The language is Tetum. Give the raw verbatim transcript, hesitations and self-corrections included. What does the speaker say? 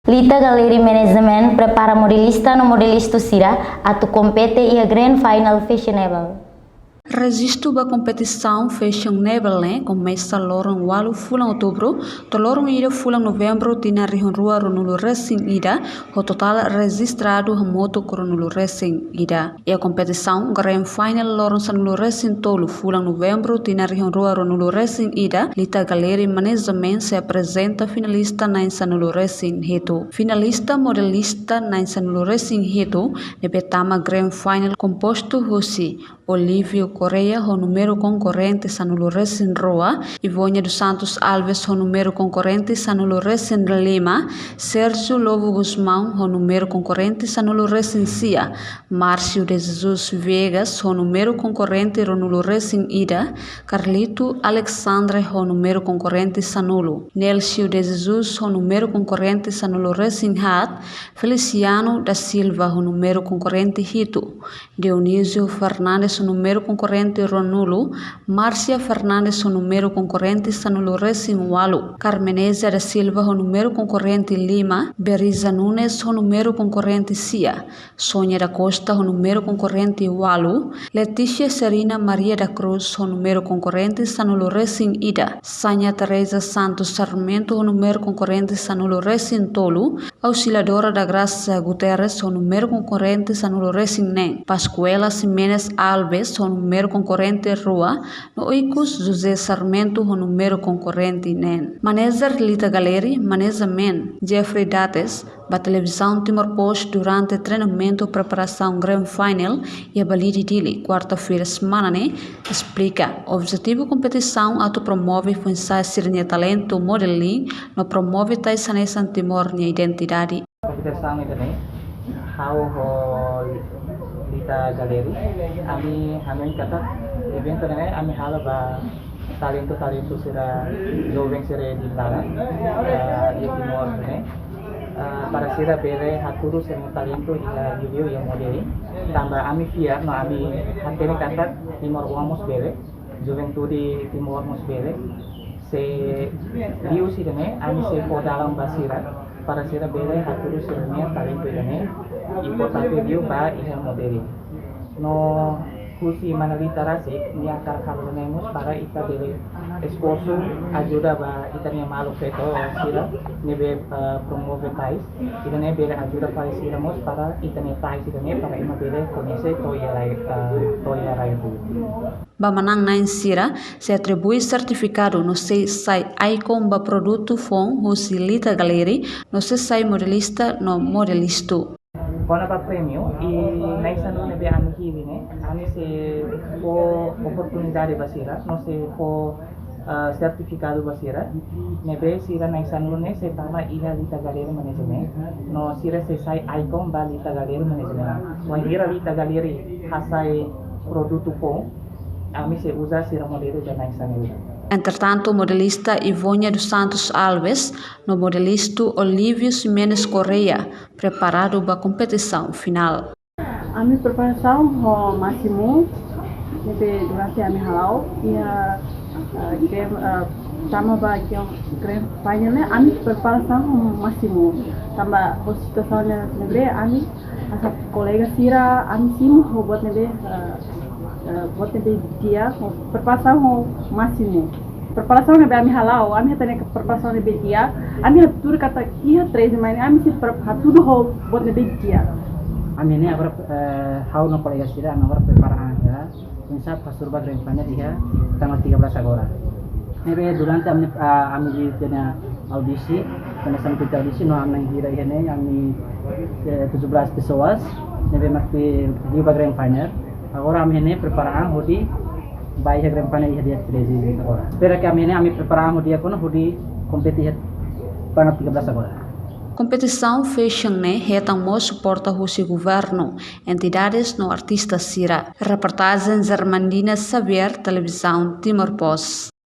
Lita Gallery Management prepara modelista no modelistu sira atu kompete iha Grand Final Fashionable. Rejistu ba kompetisaun Fashionable ne'e komesa loron ualu fulan Outubru to'o loron ida fulan Novembru tinan rihun rua ruanulu resin ida, ho totál rejistradu hamutuk ruanulu resin ida. Iha kompetisaun Grand Final loron sanulu resin tolu fulan Novembru tinan rihun rua ruanulu resin ida, Lita Gallery Management sei aprezenta finalista na'in sanulu resin hitu. Finalista modelista na'in sanulu resin hitu ne'ebé tama Grand Final kompostu husi Olívio Correia ho númeru konkorrente sanulu resin rua, Ivonha dos Santos Alves ho númeru konkorrente sanulu resin lima, Sérgio Lobo Gusmão ho númeru konkorrente sanulu resin sia, Márcio de Jesus Viegas ho númeru konkorrente ruanulu resin ida, Carlito Alexandre ho númeru konkorrente sanulu, Nélcio de Jesus ho númeru konkorrente sanulu resin haat, Feliciano da Silva ho númeru konkorrente hitu, Dionísio Fernandes ho númeru konkorrente ruanulu, Márcia Fernandes ho númeru konkorrente sanulu resin ualu, Carmenésia da Silva ho númeru konkorrente lima, Beriza Nunes ho númeru konkorrente sia, Sônia da Costa ho númeru konkorrente ualu, Letícia Serina Maria da Cruz ho númeru konkorrente sanulu resin ida, Sânia Teresa Santos Sarmento ho númeru konkorrente sanulu resin tolu, Auxiliadora da Graça Guterres ho númeru konkorrente sanulu resin neen, Pascuela Ximenes Alves ho númeru konkorrente rua, no Oicos José Sarmento ho númeru konkorrente neen. Manager Lita Gallery Management, Jeffrey Dates, ba Televizaun Timor Post durante treinamentu preparasaun Grand Final iha Balide Dili, kuarta-feira semana ne'e, esplika objetivu kompetisaun atu promove foin-sa'e sira-nia talentu modeling no promove tais hanesan Timor nia identidade. Kompetisaun ida-ne'e, ha'u ho Lita Gallery, ami hanoin katak eventu ne'e ami hala'o ba talentu-talentu sira, joven sira di Praia, eh, di Timor ne'e. Eh, para sira bele hatudu sira-nia talentu iha liuliu iha modeling. Tanba ami fiar no ami hatene katak timoroan mós bele, juventude Timor mós bele. Se liu husi ida-ne'e, ami sei fó dalan ba sira, para sira bele hatudu sira-nia talentu ida-ne'e, importante liu ba iha modeling. No husi mana Lita rasik, nia hakarak halo ne'e mós para ita bele esforsu ajuda ba ita-nia maluk feto sira ne'ebé, eh, promove tais, ida-ne'e bele ajuda pai sira mós para ita-nia tais ida-ne'e para ema bele koñese to'o iha rai, eh, to'o iha rai-lulik. Ba manán-na'in sira sei atribui sertifikadu no sei sai icon ba produtu foun husi Lita Gallery no sei sai modelista no modelistu. Kona-ba prémiu, i na'in sanulu ne'ebé ami hili ne'e, ami sei fó oportunidade ba sira, no sei fó, ah, sertifikadu ba sira, ne'ebé sira na'in sanulu ne'e sei tama iha Lita Gallery Management, no sira sei sai icon ba Lita Gallery Management. Wainhira Lita Gallery hasai produtu foun, ami sei uza sira modelu ida na'in sanulu. Entretantu, modelista Ivonha dos Santos Alves no modelistu Olívio Ximenes Correia preparadu ba kompetisaun finál. Ami preparasaun ho másimu, ne'ebé durante ami hala'o, iha, eh, game, eh, tama ba game grand final ne'e, ami preparasaun ho másimu. Tanba ho situasaun ne'ebé, ami hanesan kolega sira, ami simu ho buat ne'ebé, eh, eh, buat ne'ebé di'ak, ho preparasaun ho másimu. Preparasaun ne'ebé ami hala'o, ami hatene katak preparasaun ne'ebé di'ak, ami hatudu katak iha treze mai ne'e, ami sei pre-, hatudu ho buat ne'ebé di'ak. Ami ne'e agora, eh, ha'u no kolega sira, ami agora prepara an iha, oinsá atu hasoru ba grand final iha tanggal tiga belas agora. Ne'ebé durante ami, ah, ami di tena audisi, tena sampai audisi, no ami na'in hira iha ne'e, ami, eh, tujuh belas pessoas, ne'ebé mak liu ba grand final. Agora ami ne'e prepara an hodi ba iha grand final iha dia treze agora. Espera ke ami ne'e ami prepara an hodi agora hodi kompete iha tanggal tiga belas agora. Kompetisaun fashion ne'e hetan mós suporta husi governu, entidades no artista sira. Reportajen Germandina Xavier, Televizaun Timor Post.